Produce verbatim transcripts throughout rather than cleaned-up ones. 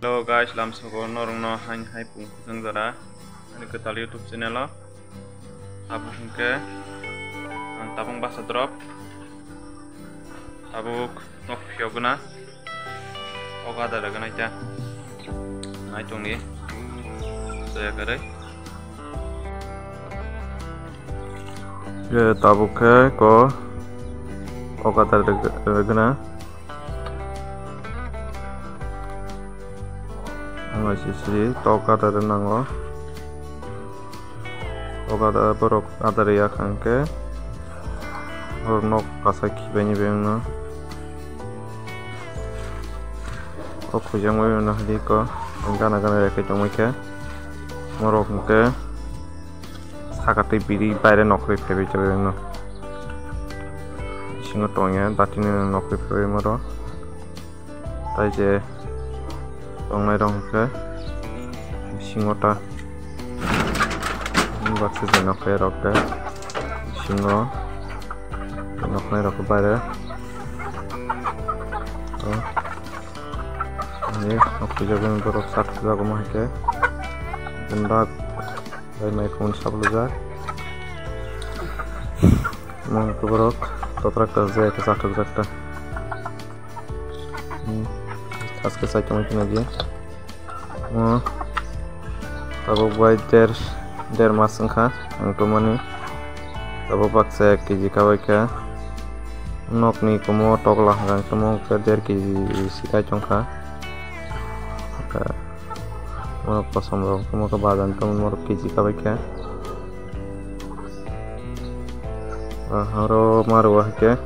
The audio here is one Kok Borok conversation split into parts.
Hello guys, lamsogo norokno hain hai pung khujang jora ani kwtal YouTube channel o. Abo hwnkhe ang tabuk basa drop. Tabuk nok phiyok gana. O gada da gana ita. Nai tongni. Jaya karai. Ye tabuk khe ko o gada da gana. Ang sisiri tok adare nango. Tok ada borok adare yak hwnkhe borok nok kasa khibaini bengno. O khujangma bengno hadi ko gana gana rekhe tongmai khe. Morok hwnkhe saka tei biri baire nokhorwi phaibai khe bengno. Bisingo tongya datini nokhorwi phaibai morok. Tai je tongnai rok hwnkhe bisingo ta baksa je noknai rok khe bisingo noknai rok khe baire. Ani nokhuijagwi borok sak jago ma hwnkhe gundak bai mai khun saplujak. Mo hwnkhe borok totrak ta je khe sak jak ta. Hmm. Aske sai tongwi kheno je. Oh. Tabuk bai der, der mas wngkha ang tongmani. Tabuk baksa ek kg kabai kha. Nokni kumo tokla hwnkha ang tongmo hwnkhe der kg sikai tongkha. Hwnkhe morok kosom rok tongmo khe bajan tongmani morok kg kabai kha. Oro maru hwnkhe.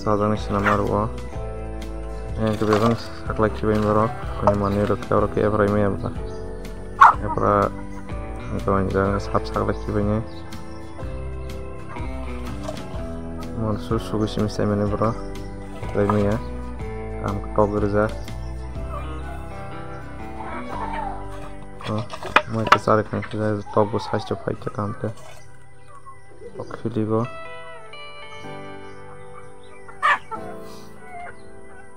Sajagni swnam aro o. Yang khe bebak saklai khibai borok. Ani manwi rok khe oro khe ebrai maya ba. Ebra ang tong jang sap saklai khibai ni. Mon su sugi simi sai mani borok. Ebrai maya. Ang tok rijak. Oh, mai khe chari khan khe tok bo saisto phai khe kaham khe. Tok khiligo.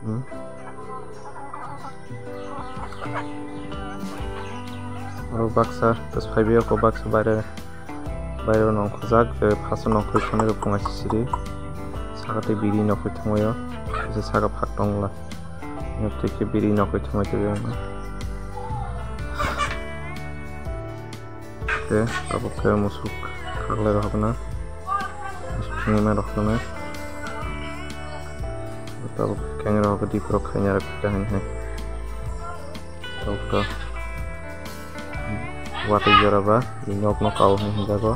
Hmm. Oro baksa, tos phaibai ko baksa baire, baire no khojak, je phaso no khoi khonai rok punga sisiri. Saka tei biri no khoi thangmaio, je saka phak tongla. Nokti khe biri no khoi thangmai tongyo. Te tabuk khe musuk khaklai rok hokna. Musuk thwngwi ma rok hokna. Tabuk khe rok dip rok khaina rok khe hai hai. Tabuk to watwi jora ba nok no kao hinwi hinjago.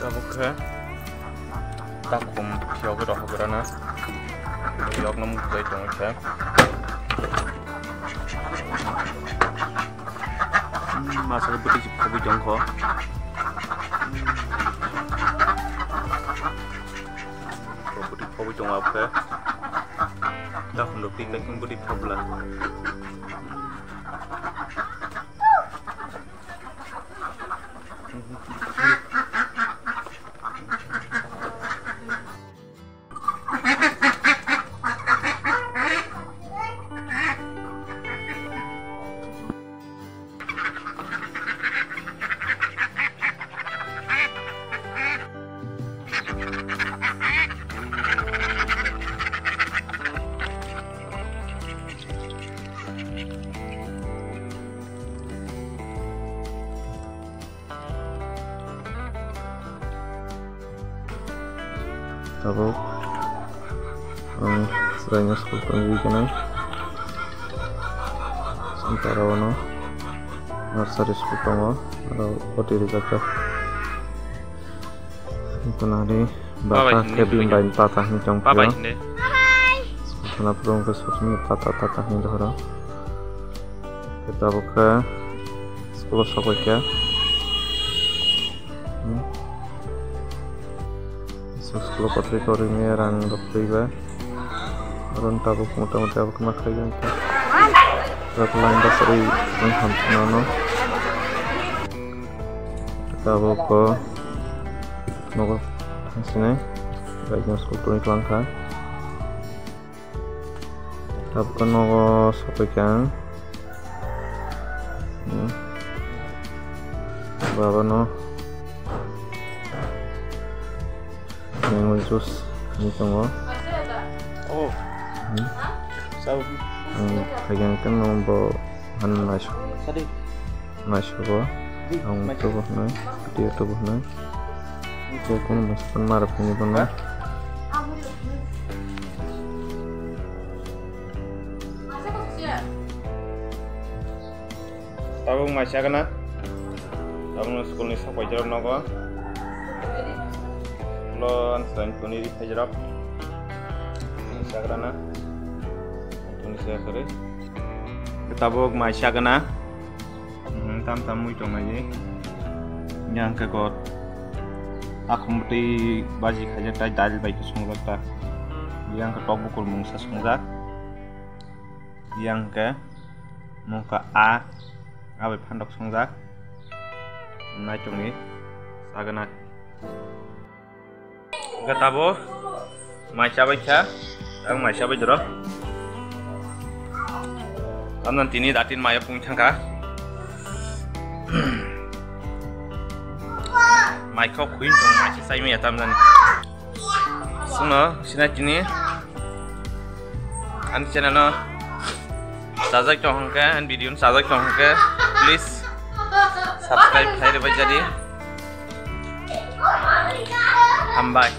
Tabuk khe takhum phiyogwi rohorgrana. Yokno muchai tongwi khe. Hmm, masa bwtwi se phobwi tongkho. Bwtwi phobwi tongo abokhe. Takhum rok twi kaikhung bwtwi phobla. Tabuk ang chwraino school tongwi gwnang. Santara ono nursery school tongo, aro oti rijak kha. Tongnai baba khe bini bai tata hinwi tong phio. School thana phuru wngkhe sosoni tata tata hinwi dohoro. Tabuk khe school o sok bai khe. Hmm. School o kothai kwrwi maya rang rok twi bai. Oro tabuk mota moti abo khe ma khlai jang khe. Tabuk line bus rwi wng ham phano no. Tabuk o nogo thang sinai. Kaisa school toni kwlangkha. Tabuk nogo sopaikha ang. Hmm. Baba no mango juice ni tongo. Oh. Hmm. Sabo. Ang khaikha khe no bo han naisuk. Sadi. Naisugo, ang tubu hwnwi, video tubu hwnwi. Tei kunu masa mara phini bono. Tabuk mai chakna. Tabukno school ni sok paijak nogo. Lo answer tuni ri phaijak. Chakra na. Tuni chakri. Tabuk mai chakna. Hmm, tam tam mui tong nai. Yang ke kot. Akhum bwtwi baji khaijak tai dal bai khe songjak ta. Yang ke tok bukur mungsa songjak. Yang ke mungka a, a bai phandok songjak. Nai tongni sagana. Hwnkhe tabo mai chabai kha, ang mai chabai doro. Tamdan tini datin mayo pung thangkha. Mai khok khuin tong mai se chai maya tamdan. Sungno sinai tini ani channel no sajak tong hwnkhe, ani video no sajak tong hwnkhe, please subscribe khai rwbai jadi. Hambai.